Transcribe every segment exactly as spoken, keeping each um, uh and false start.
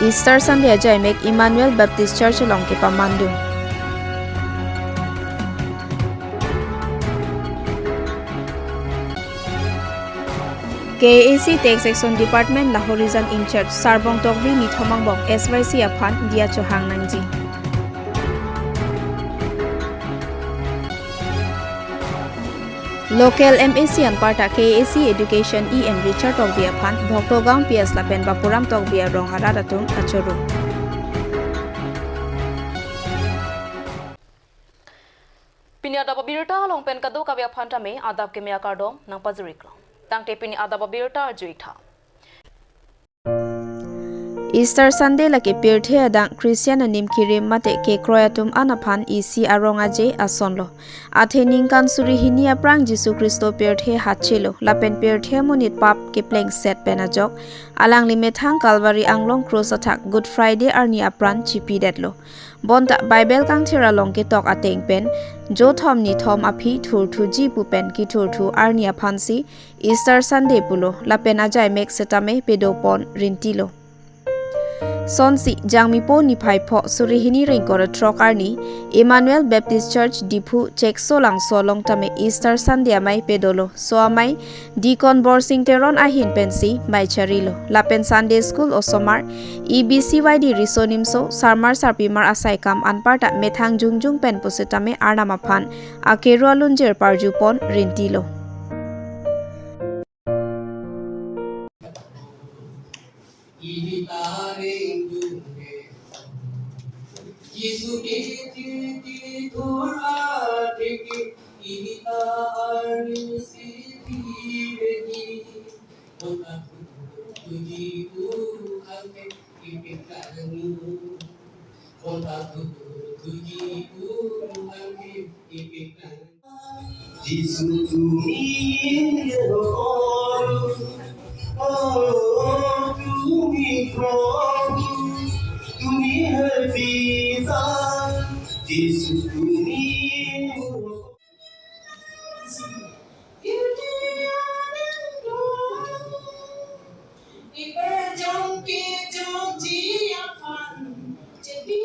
Easter Sunday ajaimek Emmanuel Baptist Church along kepamandun. K A A C Tax Section Department Lahorijan in-charge Sarbong Tokbi nithom angbong S Y C aphan diya chohang nangji. Local M A C anparta K A A C Education E M Richard Tokbi aphan Bhoktogam P S lapen Bapuram Tokbi arong arat atum kachoro. Pini adap abirta along pen kadokave aphan tame adap keme akardom nangpajiriklo. Tangte pini adap abirta arju-ik tha. Easter Sunday lake pirthe adang Christian anim kirim mate kekroi atum an aphan isi arong aje asonlo. Athe ningkan suri hini aphrang Jisu Khristo pirthe hachelo, lapen pirthe amonit pap keplengset pen ajok alangli methang Calvary anglong krus athak Good Friday arni apran chipidetlo. Bonta Bible kangthir along ketok ateng pen, Jo thom ni thom aphi thurthuji pu pen kethurthu arni aphansi Easter Sunday pulo, lapen ajaimek setame pedopon rintilo. Sonsi Jangmipo niphai pho suri hini ring kor throk arni Emmanuel Baptist Church Diphu Chekso Langso along tame Easter Sunday amei pedolo. So amei Deacon Borsing Teron ahin pensi mei charilo. Lapen Sunday School osomar, E B C Y D riso nimso, sarmar sarpimar asai kam anparta methang jongjong pen pusitame Arnam aphan akeru alunjir parjupon rintilo. Ili ta ring dun ke. Jisu ke ti ti thur a ti ke. Ili ta arni si ti ve ki. Bonta thuji u an ke ipik ta nu. Bonta thuji u an ke ipik ta. Jisu tumi Guru, oh, tumi Prabhu, tumi hai Pita, Jisu tumi Guru. Iperjong ke jongji aphan, jadi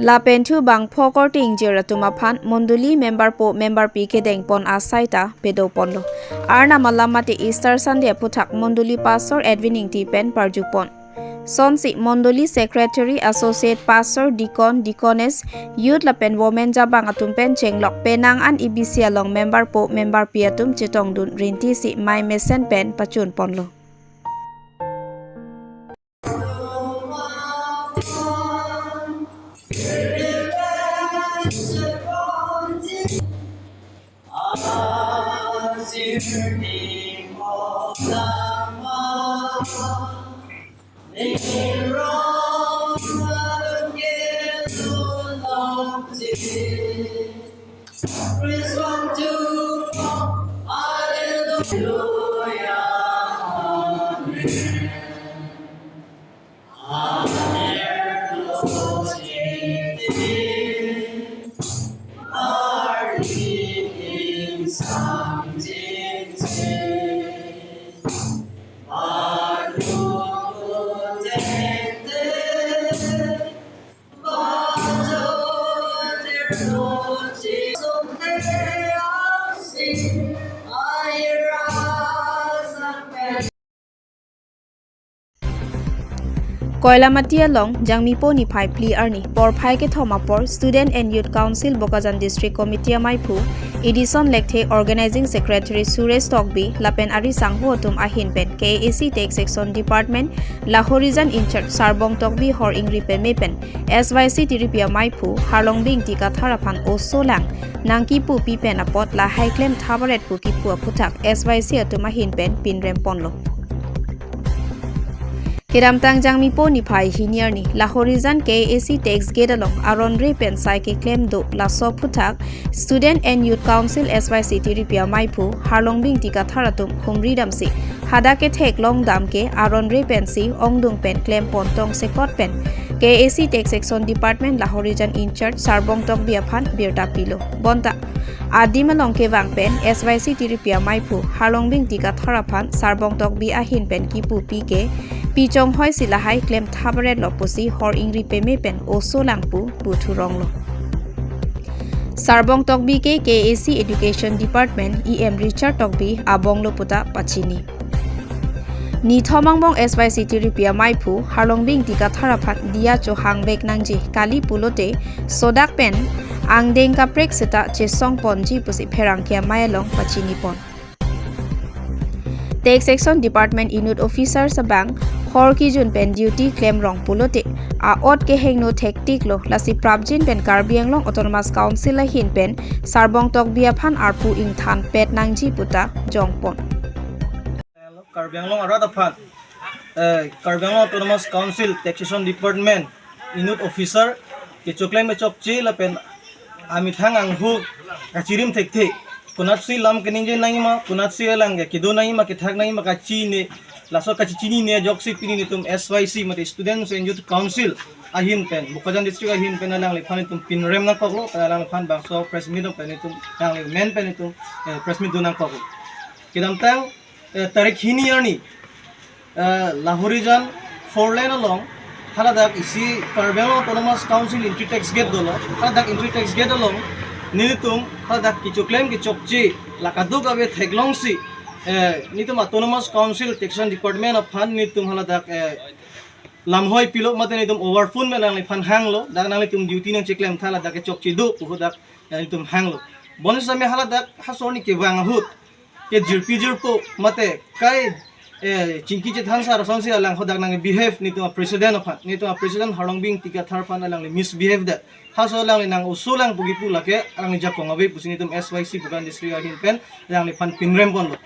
Lapen thu bang pho korte ingjir atum aphan mondoli member po member pi kedengpon asai ta pedoponlo. Arnam alam mate Easter Sunday aphuthak mondoli pastor Edwin Ingti pen parjupon. Sonsi mondoli secretary, associate pastor, deacon, deaconess, youth lapen women jabang atum pen chenglok penang an E B C along member po member pi atum chetongdun rintisi mei mesen pen pachunponlo. Koilamati along Jangmipo niphai phli arni porphai kethom apor Student and Youth Council Bokajan District Committee amaiphu Edison Lekthe, Organizing Secretary Suresh Tokbi lapen ari sangho atum ahin pen K A A C Tax Section Department Lahorijan in-charge Sarbong Tokbi hor ingri peme pen S Y C tiripi amaiphu Harlongbi Ingti Kathar aphan oso lang nangkipupi pen apot lahai klem thabaret pu kipu aphuthak S Y C atum ahin pen pinrem ponlo. Kedamtang Jangmipo niphai hini arni Lahorijan K A A C Tax Gate along aron re pen sai keklem do, laso aphuthak Student and Youth Council S Y C tiripi amaiphu Harlongbi Ingti Kathar atum humri damsi hadak ketheklong dam ke aron re pensi ongdung pen klem pon tong sekot pen K A A C Tax Section Department Lahorijan in-charge Sarbong Tokbi aphan birta pilo. Bonta adim along kevang pen S Y C tiripi amaiphu Harlongbi Ingti Kathar aphan Sarbong Tokbi ahin pen kipupi ke pi chonghoi si lahai klem thabaret lo pusi hor ingri peme pen oso lang pu pu thurong lo. Sarbong Tokbi ke K A A C Education Department E M Richard Tokbi abong lo puta pachini. Nithom angbong S Y C tiripi amaiphu Harlongbi Ingti Kathar aphan diya chohang vek nangji kali pulote sodak pen angdeng kaprek seta chesong ponji pusi pherangke amei along pachini pon. Tax Section Department inut officers abang hor kijun pen duty klem rong pulote a-ot kehingno thektik lo, lasi prapjin pen Karbi Anglong Autonomous Council ahin pen Sarbong Tokbi aphan arpu ingthan pet nangji puta jongpon. Karbi Anglong arat aphan, eh, Karbi Anglong Autonomous Council Taxation Department inut officer kechoklem kechokche lapen amethang anghu kachirim thekthe, konatsi lam keningje nangji ma, konatsi alang ke kedo nangji ma, kethak nangji ma kachinine, laso kachichinine ajoksi pini nelitum S Y C mate Students and Youth Council ahin pen, Bokajan District ahin pen alangliphan nelitum pinrem nangkoklo, alangliphan bangso press meet pen nelitum, alangli men pen nelitum, eh, press meet do nangkoklo. Kedamtang, eh, tarik hini arni, eh, Lahorijan four lane along, haladak isi Karbi Anglong Autonomous Council entry tax gate dolo, haladak entry tax gate along nelitum haladak kechoklem kechokche la kadokave theklongsi, eh, nelitum Autonomous Council Taxation Department aphan nelitum haladak, eh, lamhoi pilo mate nelitum over phone pen alangliphan hanglo, dak nanglitum duty nangcheklem tha, ladak kechokche do pu hadak, eh, nelitum hanglo. Bonsetame haladak halaso arni kevang ahut kejirpi jirpo mate kai, eh, chingki chethan sar asonsi alang hadak nang behave nelitum a-president aphan, nelitum a-president Harlongbing Ingti Kathar aphan alangli misbehave det. Halaso alangli nang oso lang pu kipu lake alangli jakong ave pusi nelitum S Y C Bokajan District ahin pen alangliphan pinrem ponlo.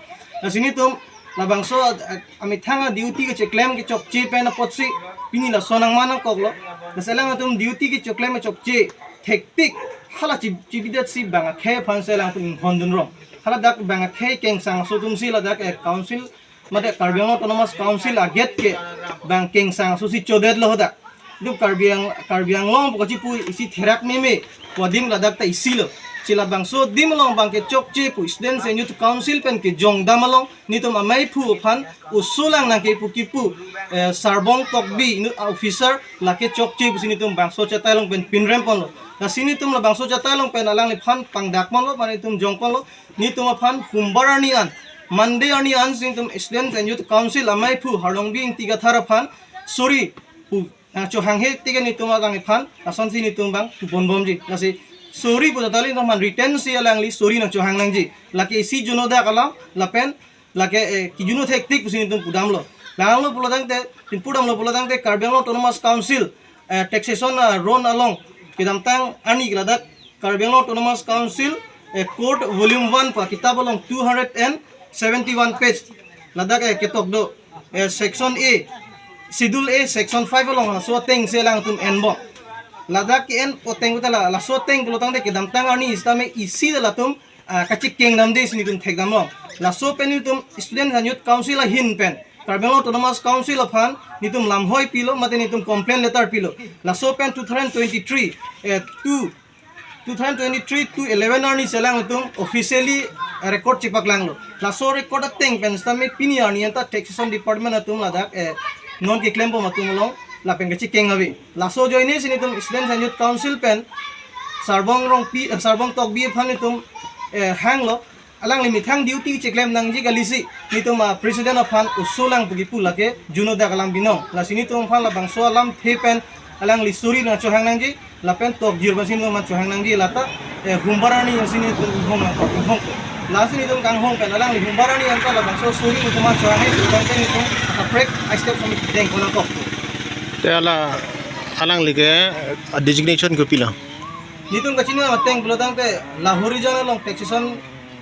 Lasi nelitum labangso, eh, amethang a-duty kecheklem kechokche pen apotsi pini laso nangman nangkoklo. Lasi alangtum duty kechoklem kechokche thektik hala chi-, chibidetsi bang akhei aphansi alangtum inghon dun rong. Haladak bang akhei kengsang aso atumsi ladak, eh, council mate Karbi Anglong Autonomous Council a-gate ke bang kengsang asosi chodetlo hadak. Nelitum Karbi Ang-, Karbi Anglong pu kachipu isi therak meme pu adim ladak ta isilo. Lasi labangso adim along bang kechokche pu Students and Youth Council pen kejong dam along nelitum amaiphu aphan oso lang nangkepu kipu, eh, Sarbong Tokbi inut a-officer lake chokche pusi nelitum bangso chatai along pen pinrem ponlo. Lasi nelitum labangso chatai along pen alangliphan pangdak ponlo, mane nelitum jong ponlo. Nelitum aphan humbar arni an, Monday arni ansi nelitum Students and Youth Council amaiphu Harlongbing Ingti Kathar aphan sorry pu nangchohanghe tik nelitum alangliphan lasonsi nelitum bang pu ponbomji. Lasi sorry pu totally nelitum aphan written si alangli sorry nangchohang nangji. Lake isi juno dak alam lapen lake, eh, kijuno thektik pusi nelitum pudamlo. Langlo pulotangte, nelitum pudamlo pulotangte Karbi Anglong Autonomous Council, eh, taxation, eh, rule along kedamtang arni ke ladak Karbi Anglong Autonomous Council, eh, Code Volume one pu akitap along two hundred and seventy-one page. Ladak eh ketok do, eh, section A, schedule A, section five along laso ateng si alangtum enbom. Ladak ke-en ateng puta la, laso ateng pulotangte kedamtang arni sitame isi ta latum, ah, kachekeng damde si netum thekdamlong. Laso pen netum Students and Youth Council ahin pen Karbi Anglong Autonomous Council aphan netum lamhoi pilo mate netum complaint letter pilo. Laso pen two thousand twenty-three, eh, two two thousand twenty-three to eleven arni si alangtum officially record chepaklanglo. Laso record ateng pen sitame pini arni anta Taxation Department atum ladak, eh, non keklempo atum along lapen kachekeng ave. Laso ajoine si netum Students and Youth Council pen Sarbong Rongpi, eh, Sarbong Tokbi aphan netum, eh, hanglo. Alangli methang duty cheklem nangji kali si netum, ah, president aphan oso lang pu kipu lake Juno dak alam binong. Lasi netum aphan labangso alamthe pen alangli suri nangchohang nangji lapen tokjir pensi netum aphan chohang nangji lata, eh, humbar arni pensi netum inghong nangkok, inghong. Lasi netum kanghong pen alangli humbar arni anta labangso suri netum aphan chohang nangji pen netum kaprek a-step sami dengkok nangkok. Te hala alangli ke, eh, designation kopilo? Netum kachini ateng pulotangte Lahorijan along taxation,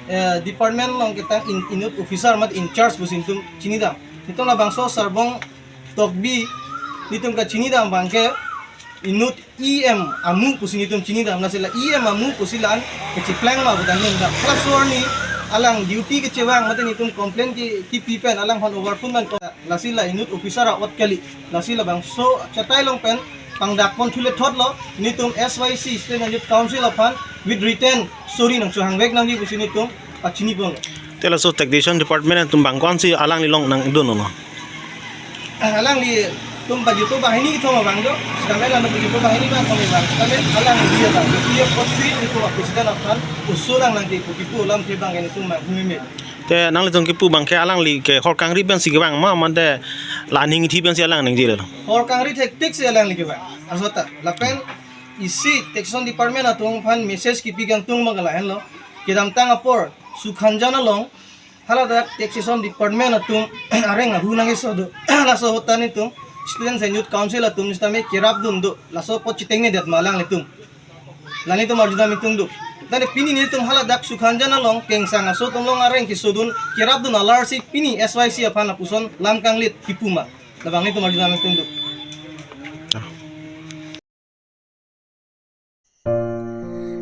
eh, department along ketang in-, inut officer mate in charge pusi netum chinidam. Netum labangso Sarbong Tokbi netum kachinidam abangke inut E M amu pusi netum chinidam. Lasi la E M amu pusi la-an kacheplang ma pu ta netum dam. Class four ni alang duty kechevang mate netum complaint ki, kipi pen alanghon overfund man ko. Lasi la inut officer a-ot kali. Lasi labangso achatai along pen pangdakpon thule thotlo, netum S Y C, Students and Youth Council aphan with written suri nangchohangvek nangji pusi netum pachinipon. Te laso Taxation Department atum bang ko-ansi alangli along nangdunlo? Alanglitum bagi tu banghini kethom abang do, sitame la bagi tu banghini abang kethom abang, sitame alangli abang, dia apotsi netum a-president aphan oso lang nangji pu kipu alamthe abang netum abang himime. Te nanglitum kipu abangke alangli ke hor kangri pensi kevang ma mate la aning ithi pensi alang ningjelo? Hor kangri thektik si alangli kevang. Asota lapen isi Taxation Department atum aphan message kipi kangtung abang lahenlo. Kedamtang apor Sukhanjan along haladak Taxation Department atum areng ahu nangkeso do. Laso ahut ta netum Students and Youth Council atum sitame kerapdun do. Laso apot chetengne det ma alanglitum? La netum arjudam ingtung do. Tangte pini netum haladak Sukhanjan along kengsang aso atum along areng kesodun kerapdun alar si pini S Y C aphan lapuson lam kanglit kipu ma? Labang netum arjudam ingtung do.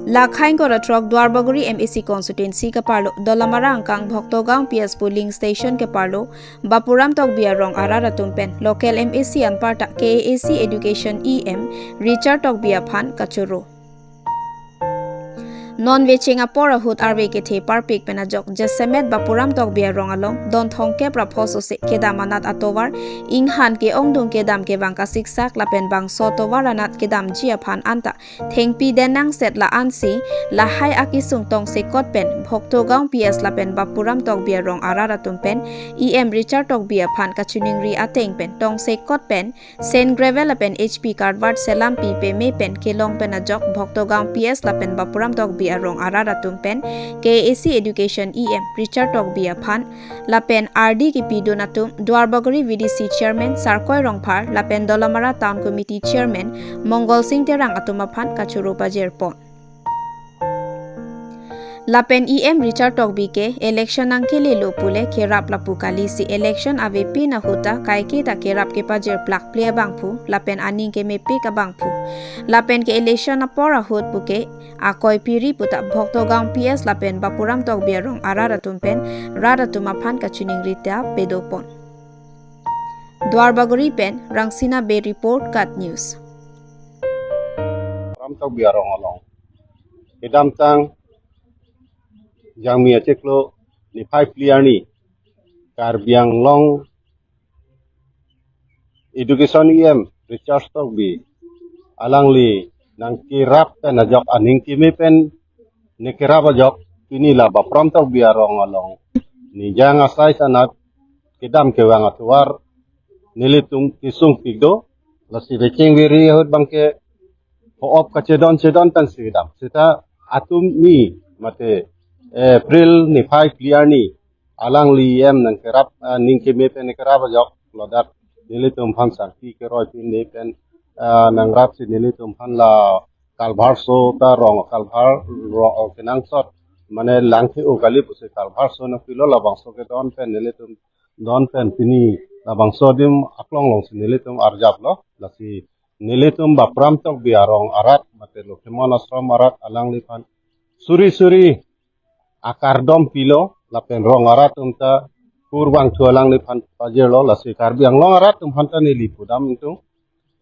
Lakhai ingkoi ra throk Duarbagori M A C constituency keparlo Dolamara angkang Bhoktogaon P S polling station keparlo Bapuram Tokbi arong arat atum pen local M A C anparta K A A C Education E M Richard Tokbi aphan kachoro. Non vecheng apor ahut arve kethe parpik pen ajok jasemet Bapuram Tokbi arong along don thomkep ra pho sose kedam anat atovar inghan ke-ongdung kedam kevang kasiksak lapen bangso tovar anat kedamji aphan anta thengpi den nangset la-ansi lahai akesung tongsekot pen Bhoktogaon P S lapen Bapuram Tokbi arong arat atum pen E M Richard Tokbi aphan kachiningri ateng pen tongsekot pen sand gravel lapen H P carver selam pi peme pen kelong pen ajok Bhoktogaon P S lapen Bapuram Tokbi arong arat atum pen K A A C Education E M Richard Tokbi aphan lapen ardi kipidun atum Duarbagori V D C Chairman Sarkoi Rongphar lapen Dolamara Town Committee Chairman Mongol Sing Terang atum aphan kachoro pajirpon. Lapen E M Richard Tokbi ke election nangkelelo pule kerap lapu kali si election avepin ahut ta kaike ta kerap kepajir plakple abangphu lapen aning kemepik abangphu. Lapen ke election apor ahut puke akoi piri puta Bhoktogaon P S lapen Bapuram Tokbi arong arat atum pen rat atum aphan kachiningri ta pedopon. Duarbagori pen Rangsina Bey report, KAT News. Bapuram Tokbi arong along kedamtang Jangmi achiklo niphai phli arni Karbi Anglong Education E M Richard Tokbi alangli nangkerap pen ajok aning keme pen nekerap ajok pini la Bapuram Tokbi arong along nijang asai sanat kedam kevang atovar nelitum kesung pik do. Lasi vecheng veri ahut abangke ho-op kachedon chedon pen si kedam. Seta atum ni mate April niphai phli arni alangli E M nangkerap, ah, ning keme pen nekerap ajok ladak nelitum aphan sarpi keroi pinde pen, ah, nangrap si nelitum aphan la kalbharso ta rong kalbhar rong kenangsot mane langthe-o kali pusi kalbharso nangpilo, labangso kedon pen nelitum don pen pini labangso adim aklong alongsi nelitum arjaplo. Lasi nelitum Bapram Tokbi arong arat mate Lokhimon Ashram arat alangliphan suri suri akardom pilo, lapen rong arat atum ta kurvangthu alangliphan pajirlo. Lasi Karbi Anglong arat atum aphan ta neli pudam ingtung.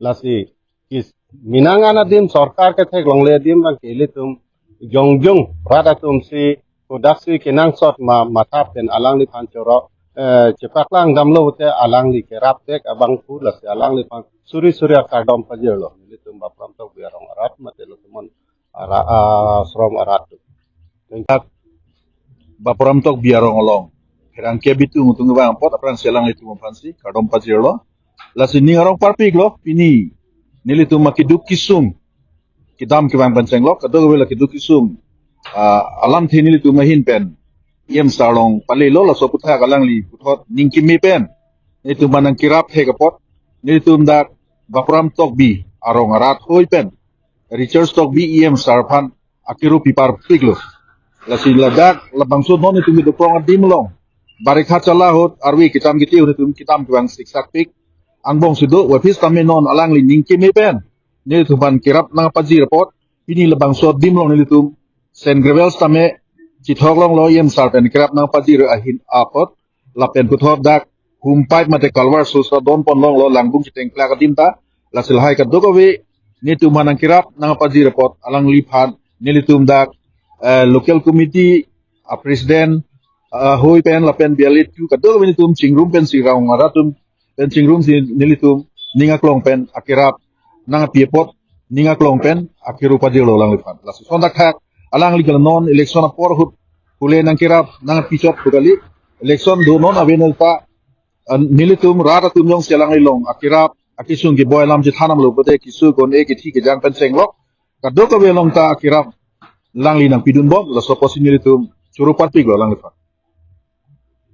Lasi kis minang an adim sorkar ketheklongle adim abangke ilitum jongjong rat atumsi kodaksi kenangsot ma matha pen alangliphan choro, eh, chepaklang damlo pute alangli kerap dek abang pu, lasi alangliphan suri suri akardom pajirlo. Nelitum Bapram Tokbi arong arat mate Lokhimon ara-, ah, Ashram arat atum. Dak Bapram Tokbi arong along pherangke bitung tung vang apot aphrangsi alanglitum aphansi kardom pajirlo. Lasi ning arong parpiklo, pini nelitum akeduk kesung kedam kevang pen chenglok, kadokave la keduk kesung, ah, alamthe nelitum ahin pen E M sir along palelo, laso aphuthak alangli puthot ning keme pen nelitum aphan nangkerap hek apot, nelitum dak Bapram Tokbi arong arat hoi pen Richard Tokbi E M sir aphan akiru piparpiklo. Lasi ladak labangso non itum kedo prong adim along barikha chala ahut arve kecham kiti ahut itum kedam kevang siksakpik angbong si do, wapis tame non alangli ning keme pen nelitum aphan kerap nangpajir apot, pini labangso adim along nelitum sand gravel tame chethok longlo, E M sir pen kerap nangpajir ahin apot, lapen puthot dak hum pipe mate culvert sosa don pon longlo, langbung chetengklak adim ta. Lasi lahai kadokave nelitum aphan nangkerap nangpajir apot alangliphan nelitum dak, eh, local committee a president, ah, hoi pen lapen bialit tu kadokave nelitum chingrum pensi rong arat atum pen chingrumsi nelitum ning aklong pen akerap nangpi apot ning aklong pen akiru pajirlo alangliphan. Lasi sontak thak alangli ke la non election apor ahut pule nangkerap nangpichot pu kali. Election do non ave nel ta, ah, nelitum rat atum jongsi alangli along akerap akesung keboi alam chethan damlo pute keso kon-e kethi kejang pen chenglok, kadokave along ta akerap alangli nangpidunbom, laso apotsi nelitum choro parpiklo alangliphan.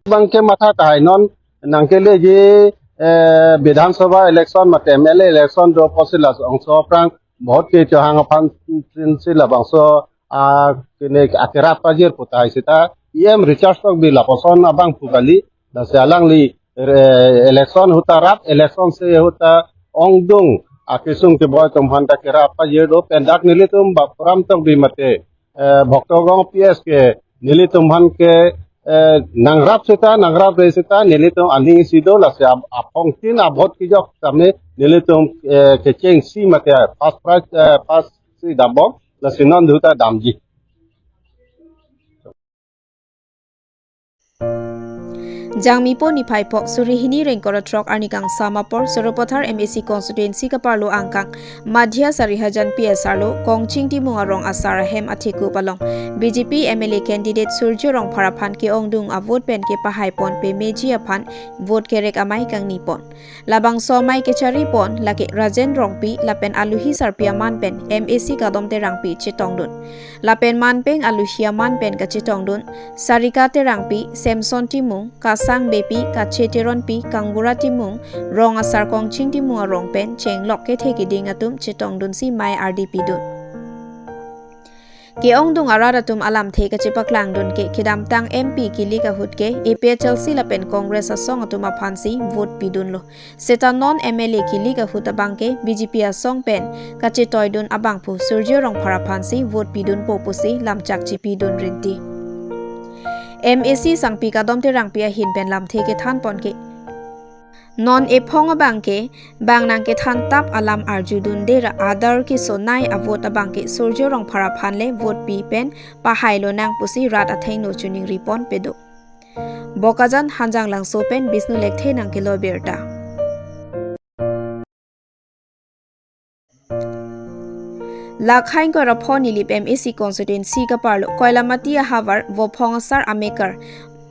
Abangke matha tahai non nangkeleji, eh, Bidhan Sabha election mate M L A election do apotsi labangso aphrang vote kechohang aphansi labangso, ah, kene akerap pajir pu tahai seta E M Richard Tokbi lapuson abang pu kali, lasi alangli, eh, election ahut ta rap, election se ahut ta ongdung akesung keboi atum aphan ta kerap pajir do, pen dak nelitum Bapram Tokbi mate, eh, Bhakta Gong P S ke nelitum aphan ke, eh, nangrap seta, nangrapre seta nelitum aning isi do, lasi ap-, apongtin a-vote kejok tame nelitum, eh, kechengsi mate first prize, eh, first si dambom, lasi non ahut ta damji. Jangmi po niphai phok suri hini rengkor throk arni kangsam apor Sarupathar M A C constituency kaparlo angkang Madhya Sarihajan P S arlo Kongching Timung arong asar ahem athekup along B J P M L A candidate Surjya Rongphar aphan ke-ongdung a-vote pen kepahai pon pemeji aphan vote kerek amei kangni pon. Labangso amei kechari pon lake Rajen Rongpi lapen aluhi sarpi aman pen M A C Kadom Terangpi chetongdun. Lapen manpeng aluhi aman pen kachetongdun Sarika Terangpi, Samson Timung, Kasang Beypi, Kache Teronpi, Kangbura Timung, rong asar Kongching Timung arong pen chenglok kethe keding atum chetongdunsi mei ardi pidun. Ke-ongdung arat atum alamthe kachepaklangdun ke kedamtang M P kilik ahut ke A P H L C lapen Congress asong atum aphansi vote pidunlo. Seta non M L A kilik ahut abangke B J P asong pen kachetoidun abangphu Surjya Rongphar aphansi vote pidunpo pusi lamchak chipidun rinti. M A C sangpi Kadom Terangpi ahin pen lamthe kethan pon ke non ephong abangke bang nangkethan tap alam arjudunde ra adar kesonei a-vote abangke Surjya Rongphar aphan le vote pi pen pahai lonang pusi rat athengno choningri pon pedo. Bokajan Hanjanglangso pen Bishnu Lekthe nangkelo birta. Lakhain Koiraphon Nilip M A C constituency kaparlo Koilamati ahavar Vophong asar amekar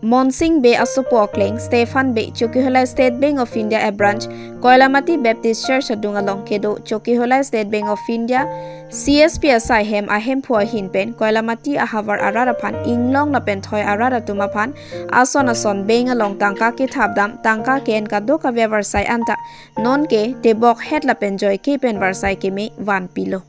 Monsing Bey asopo akleng Stephen Bey Chokihola State Bank of India a-branch Koilamati Baptist Church adung along kedo Chokihola State Bank of India C S P asai hem ahemphu ahin pen Koilamati ahavar arat aphan inglong lapen thoi arat atum aphan ason ason bank along tangka kethapdam tangka ke-en kadokave avarsai anta nonke tebok het lapen joike pen varsai keme vanpilo.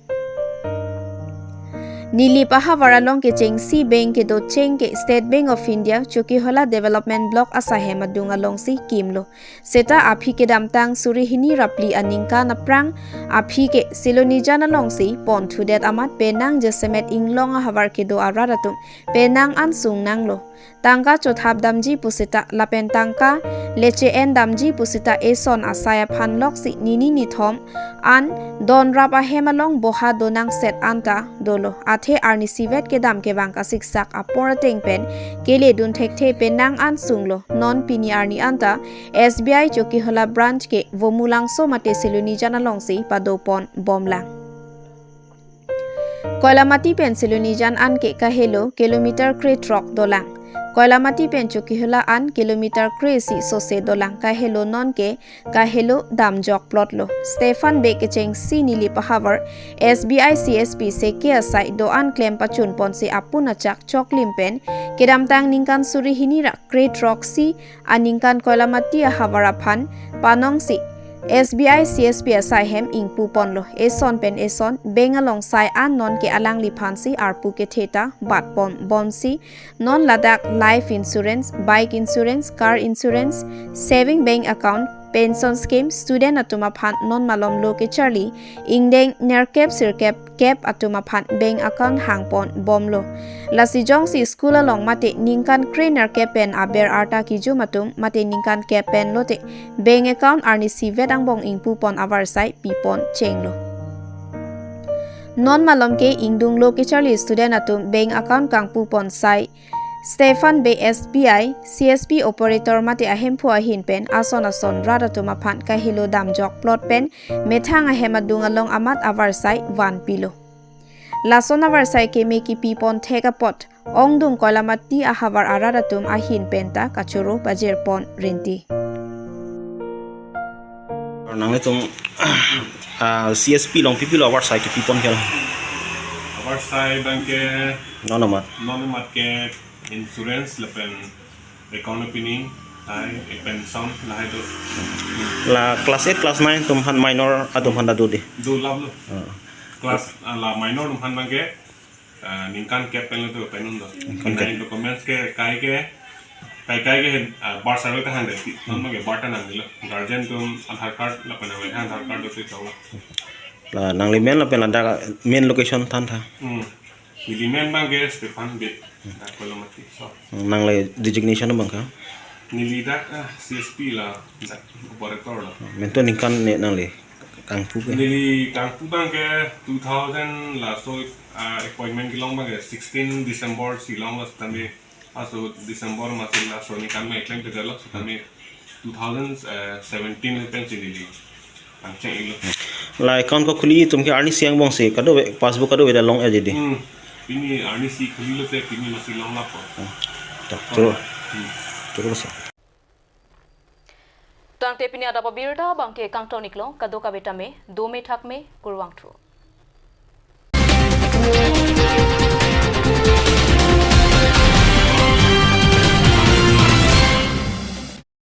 Nilip ahavar along kechengsi bank kedocheng ke State Bank of India Chokihola Development Block asaihem adung alongsi kimlo. Seta aphi kedamtang suri hini ra phli aningkan aphrang aphi ke Silonijan alongsi ponthudet amat penang jasemet inglong ahavar kedo arat atum penang an sungnanglo. Tangka chothap damji pusita lapen tangka leche-en damji pusita eson asai aphan loksi nini nithom an donrap ahem along boha donangset anta dolo. Athe arnisivet kedam kevang kasiksak apor ateng pen keledun thekthe penang an sunglo. Non pini arni anta S B I Chokihola branch ke Vomulangso mate Silonijan alongsi padopon bomlang. Koilamati pen Silonijan an ke kahelo kilometer krethrok dolang. Koilamati pen Chokihola an kilometer kre-isi sose dolang. Kahelo non ke kahelo damjok plotlo. Stephan Bey kechengsi Nilip ahavar S B I C S P seke asai do-an klem pachunponsi apun achak choklim pen kedamtang ningkan suri hini ra krethroksi aningkan Koilamati ahavar aphan panongsi S B I C S P asaihem ingpuponlo. Eson pen eson bank along sai an non ke alangliphansi arpu ketheta batpon bomsi non ladak life insurance, bike insurance, car insurance, saving bank account, pension scheme, student atum aphan non malom lo kecharli ingdeng nerkep sirkep kep atum aphan bank account hangpon bomlo. Lasi jongsi school along mate ningkan krenerkep pen aber arta kijum atum mate ningkan kep pen lote bank account arnisivet angbong ingpupon avarsai pipon chenglo. Non malom ke ingdunglo kecharli student atum bank account kangpupon sai Stephan Bey S B I C S P operator mate ahemphu ahin pen ason ason rat atum aphan kahelo damjok plot pen methang ahem adung along amat avarsai vanpilo. Lason avarsai keme kipipon thek apot ongdung Koilamati ahavar arat atum ahin penta kachoro pajirpon rinti. Nanglitum ah, C S P along pipilo avarsai kipipon ke? Avarsai abangke non amat. Non amat ke insurance lapen account opening, hai, e pension, lahai do. La class eight, class nine atum aphan minor atum aphan ta do dei. Do lab lo. Ah. Class, ah, la minor atum aphan abangke, ah, ningkan kep pen lo do pen un do. Ningkan kep. Nai documents ke kai ke, kai kai ke, ah, birth certificate ta hang dei. Non abangke birth ta nangnelo. Guardian atum Aadhaar card lapen awe Aadhaar card do tu choklo. La nangli men lapen ladak main location than tha. Hmm. Neli men abangke Stephan Bey, dak Koilamati. So. Nangli designation abangke? Neli dak, ah, C S P la, dak operator la. Mentu ningkan ne nangli kangpu ke? Neli kangpu abangke two thousand laso, ah, appointment kelong abangke sixteen December si longlo setame aso December masi laso ningkan me claim kedalo setame two thousand seventeen pensi neli pangcheng-iklo. La account ko khuli atum ke arnisi angbongsi kadokave passbook kadokave ta long-e dei. Hmm. Pini arnisi khuli lote pini masi long lapo. Ta, choro. Hmm. Choro sa. Tangte pini adap abirta abangke kangton-iklo, kadokave tame dome thakme, kurvangthu.